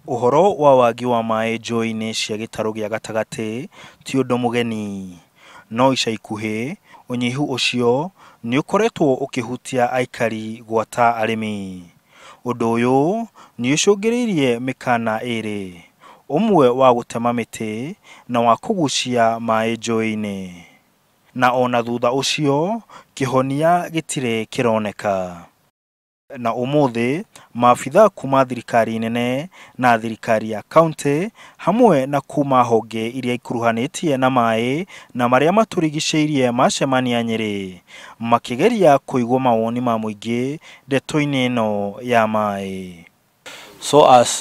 Ũhoro wa wagi wa maĩ njũĩ-inĩ cia gĩtarũ gĩa gatagatĩ ti ũndũ mũgeni, no ica ikuhĩ ũnyihu ũcio nĩ ũkoretwo ũkĩhutia aikari gwata arĩmi. Ũndũ ũyũ nĩ ũcũngĩrĩirie mĩkana ĩrĩ, ũmwe wa gũtema mĩtĩ na wa kũgucia maĩ njũĩ-inĩ. Na ona thutha ũcio kĩhonia gĩtirĩ kĩroneka. Na ũmũthĩ maabithaa kuma thirikari nene na thirikari ya kaunti hamwe na kuma honge iria ikuruhanĩtie na maĩ na marĩa matũrigicĩirie macemania Nyĩrĩ makĩgeria kũigua mawoni ma mũingĩ ndeto-inĩ ĩno ya maĩ. So as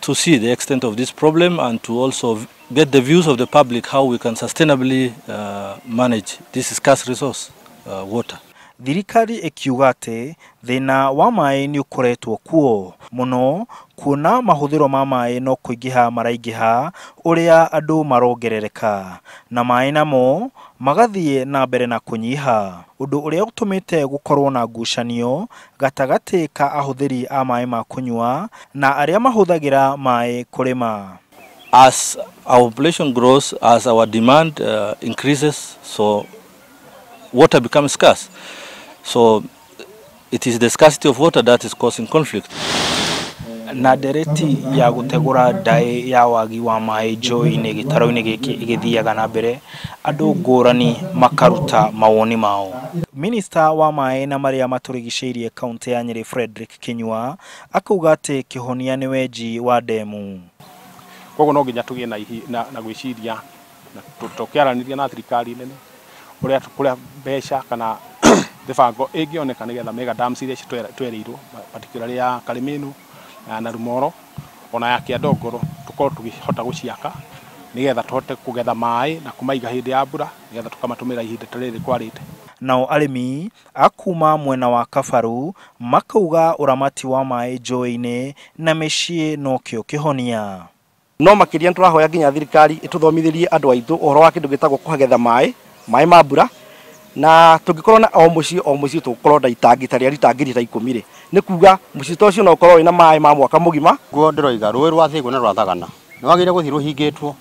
to see the extent of this problem and to also get the views of the public how we can sustainably manage this scarce resource, water. Thirikari ĩkiuga atĩ thĩna wa maĩ nĩ ũkoretwo kuo mũno kuona mahũthĩro ma maĩ no kũingĩha maraingĩha ũrĩa andũ marongerereka na maĩ namo magathiĩ na mbere na kũnyiha, ũndũ ũrĩa ũtũmĩte gũkorwo na ngucanio gatagatĩ ka ahũthĩri a maĩ ma kũnyua na arĩa mahũthagĩra maĩ kũrĩma. As our population grows, as our demand increases, so water becomes scarce. So it is the scarcity of water that is causing conflict. Na ndereti ya gũtegũra ndaĩ ya wagi wa maĩ njũĩ-inĩ gĩtarũ-inĩ gĩkĩ ĩgĩthiaga na mbere, andũ ngũrani makaruta mawoni mao. Minista wa maĩ na marĩa matũrigicĩirie kaunti ya Nyĩrĩ Frederick Kinyua akauga atĩ kĩhonia nĩ wenji wa ndemu. Koguo no nginya tũgĩe na gwĩciria na tũkĩaranĩria na thirikari nene ũrĩa kũrĩa mbeca kana mĩbango ĩngĩoneka nĩgetha mega dams iria twereirwo, particularly ya Karimenu na Narumoro ona ya Kĩandongoro, tũkorwo tũkĩhota gũciaka nĩgetha tũhote kũgetha maĩ na kũmaiga hĩndĩ ya mbura nĩgetha tũkamatũmĩra ihinda ta rĩrĩ kwarĩte. Nao arĩmi a kuma mwena wa Kabaru makauga ũramati wa maĩ njũĩ-inĩ na mĩciĩ nokĩo kĩhonia. No makĩria nĩtũrahoya nginya thirikari ĩtũthomithĩrie andũ aitũ ũhoro wa kĩndũ gĩtagwo kũgetha maĩ ma mbura, na tũngĩkorwo na o mũciĩ o mũciĩ tũgũkorwo na itangi ta rĩa rita ngiri ta ikũmi rĩ, nĩ kuga mũciĩ ta ũcio no ũkorwo wĩna maĩ ma mwaka mũgima. Guo ndĩroiga rũĩ rwa Thĩgũ na rwa Thagana nĩ wagĩrĩire gũthiĩ rũhingĩtwo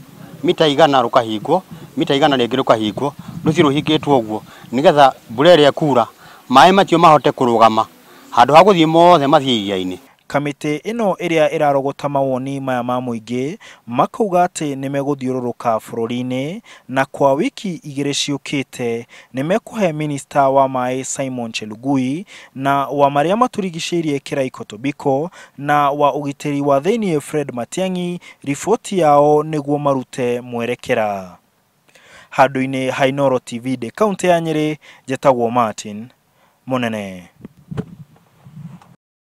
mita 100 rũkahingwo, mita 100 rĩngĩ rũkahingwo, rũthiĩ rũhingĩtwo ũguo nĩgetha mbura ĩrĩa ĩkura maĩ macio mahote kũrũgama handũ ha gũthiĩ mothe mathiĩ iria-inĩ. Kamĩtĩ ĩno ĩrĩa ĩrarogota mawoni maya ma mũingĩ makauga atĩ nĩmegũthiũrũrũka bũrũri-inĩ na kwa wiki igĩrĩ ciũkĩte nĩmekũhe minista wa maĩ Simon Chelugui na wa marĩa matũrigicĩirie Kĩraiko Tobiko na wa ũgitĩri wa thĩiniĩ Fred Matiang'i riboti yao nĩguo marute mwerekera. Handũ-inĩ ha Inooro TV ndĩ kaunti ya Nyĩrĩ, njetagwo Martin Mũnene.